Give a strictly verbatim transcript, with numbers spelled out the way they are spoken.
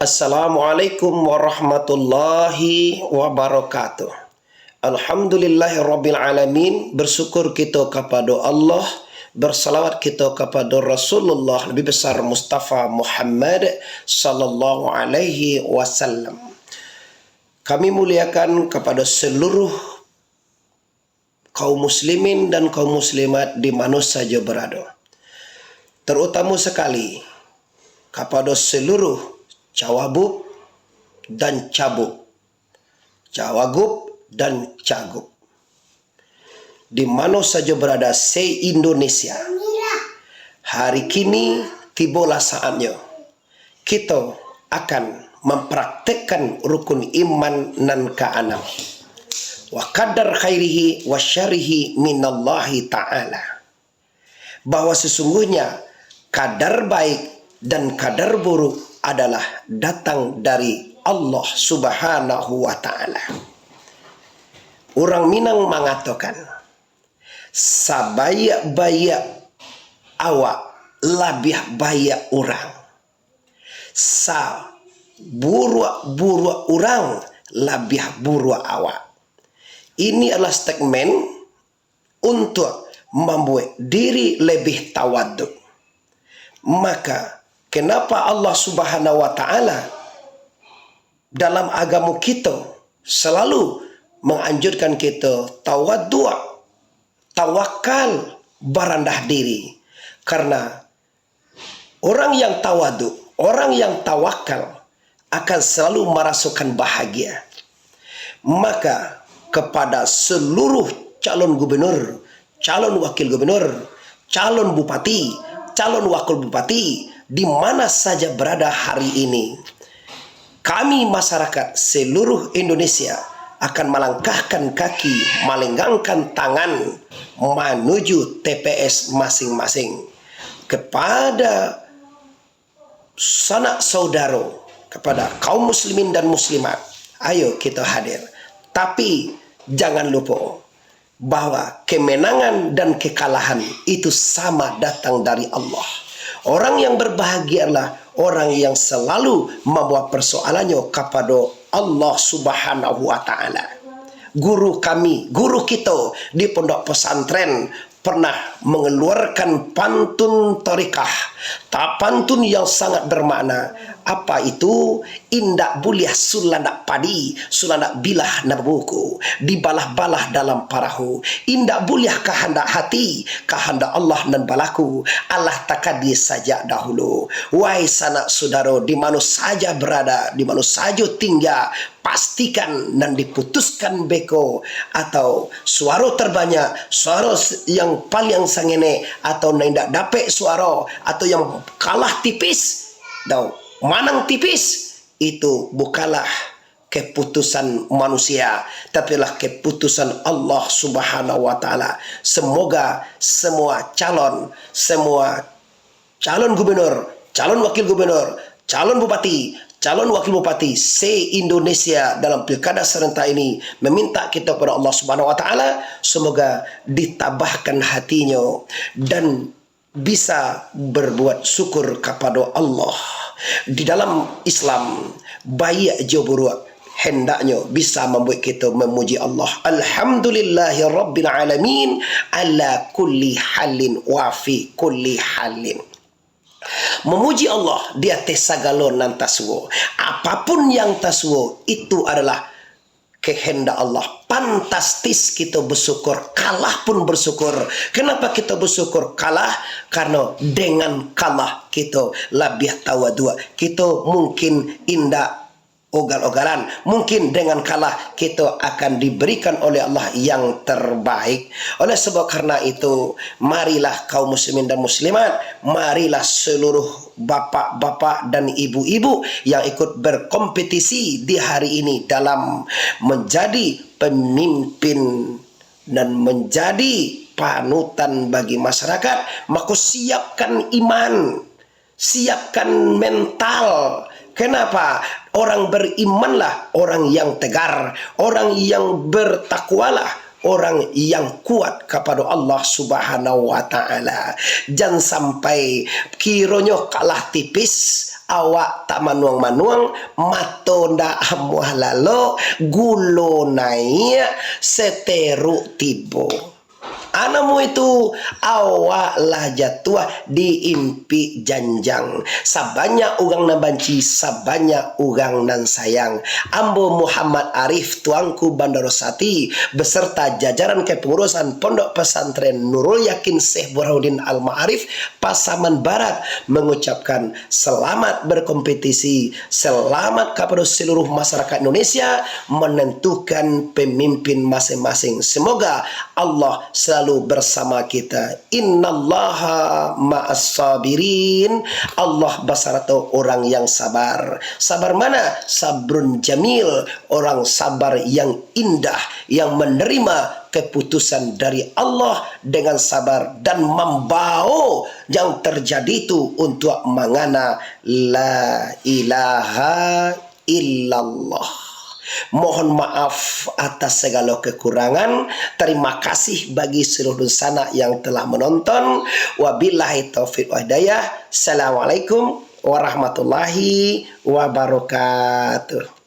Assalamualaikum warahmatullahi wabarakatuh. Alhamdulillahirabbil alamin, bersyukur kito kapado Allah, bersalawat kito kapado Rasulullah Nabi Besar Mustafa Muhammad sallallahu alaihi wasallam. Kami muliakan kapado seluruh kaum muslimin dan kaum muslimat di mano sajo barado. Terutamo sakali kapado seluruh cawabuk dan cabuk, cawagup dan cagup. Di mano sajo barada se-Indonesia. Hari kini tibolah saatnyo kito akan mampraktekkan rukun iman nan kaanam. Wa qadar khairihi wa syarrihi minallahi ta'ala. Bahwa sesungguhnya kadar baik dan kadar buruk adalah datang dari Allah Subhanahu wa Ta'ala. Urang Minang mangatokan, sabaiak-baiak awak, labiah baiak urang. Saburuak-buruak urang, labiah buruak awak. Ini adalah statement untuk mambuek diri lebih tawaduk. Maka, kenapa Allah Subhanahu wa Ta'ala dalam agamo kito salalu manganjurkan kito tawaduk, tawakal, barandah diri? Karena orang yang tawaduk, orang yang tawakal akan salalu marasokan bahagia. Maka, kepada seluruh calon gubernur, calon wakil gubernur, calon bupati, calon wakil bupati, di mana saja barada hari ini, kami, masyarakat seluruh Indonesia, akan malangkahkan kaki, malenggangkan tangan manuju T P S masing-masing. Kepada sanak saudaro, kepada kaum muslimin dan muslimat, ayo kito hadir. Tapi, jangan lupo bahwa kemenangan dan kekalahan itu sama datang dari Allah. Orang yang berbahagia adalah orang yang selalu mambawa persoalannya kapado Allah Subhanahu wa Ta'ala. Guru kami, guru kito di pondok pesantren pernah mengeluarkan pantun torikah, ta-, pantun yang sangat bermakna. Apa itu? Indak buliah sulandak padi, sulandak bilah nan babuku, dibalah-balah dalam parahu. Indak buliah kahandak hati, kahandak Allah nan balaku, alah takadi sajak dahulu. Wahai sanak sudaro, di mano saja barada, di mano sajo tingga, pastikan nan diputuskan beko atau suaro terbanyak, suaro s-, yang paliang sangenek, atau nan indak dapek suaro, atau yang kalah tipis, atau manang tipis, itu bukanlah keputusan manusia, tapi adalah keputusan Allah Subhanahu wa Ta'ala. Semoga semua calon, semua calon gubernur, calon wakil gubernur, calon bupati, calon wakil bupati se-Indonesia dalam pilkada serentak ini meminta kita kepada Allah Subhanahu wa Ta'ala, semoga ditabahkan hatinyo dan bisa berbuat syukur kapado Allah. Di dalam Islam, baiak jo buruak hendaknyo bisa mambuek kito mamuji Allah. Alhamdulillahirabbil alamin, ala kulli halin wa fi kulli halin. Mamuji Allah di ateh sagalo nan tasuo. Apapun yang tasuo, itu adalah kehendak Allah. Fantastis kito bersyukur, kalah pun bersyukur. Kenapa kito bersyukur kalah? Karena dengan kalah kito labiah tawaduk. Kito mungkin indak ogal-ogalan. Mungkin dengan kalah kito akan diberikan oleh Allah yang terbaik. Oleh sebab karena itu, marilah kaum muslimin dan muslimat, marilah seluruh bapak-bapak dan ibu-ibu yang ikut berkompetisi di hari ini dalam menjadi pemimpin dan menjadi panutan bagi masyarakat, maka siapkan iman, siapkan mental. Kenapa? Orang berimanlah orang yang tegar, orang yang bertakwalah orang yang kuat kapado Allah Subhanahu wa Ta'ala. Jan sampai kironyo kalah tipis, awak tak manuang-manuang, mato ndak amuah lalok, gulo naiak, seteruk tibo. Anamo itu, awak lah jatuah di impik janjang. Sabanyak urang nan banci, sabanyak urang nan sayang. Ambo Muhammad Arif, Tuanku Bandaro Sati, beserta jajaran kepengurusan Pondok Pesantren Nurul Yakin Syekh Burhanuddin Al-Ma'arif, Pasaman Barat, mengucapkan selamat berkompetisi, selamat kepada seluruh masyarakat Indonesia menentukan pemimpin masing-masing. Semoga Allah selalu bersama kita. Innallaha ma'as sabirin. Allah basarato orang yang sabar. Sabar mana? Sabrun jamil, orang sabar yang indah, yang menerima keputusan dari Allah dengan sabar dan mambawa yang terjadi tu untuak mangana la ilaha illallah. Mohon maaf atas segala kekurangan. Terima kasih bagi seluruh dunsanak yang telah menonton. Wabillahi taufiq wa hidayah. Assalamualaikum warahmatullahi wabarakatuh.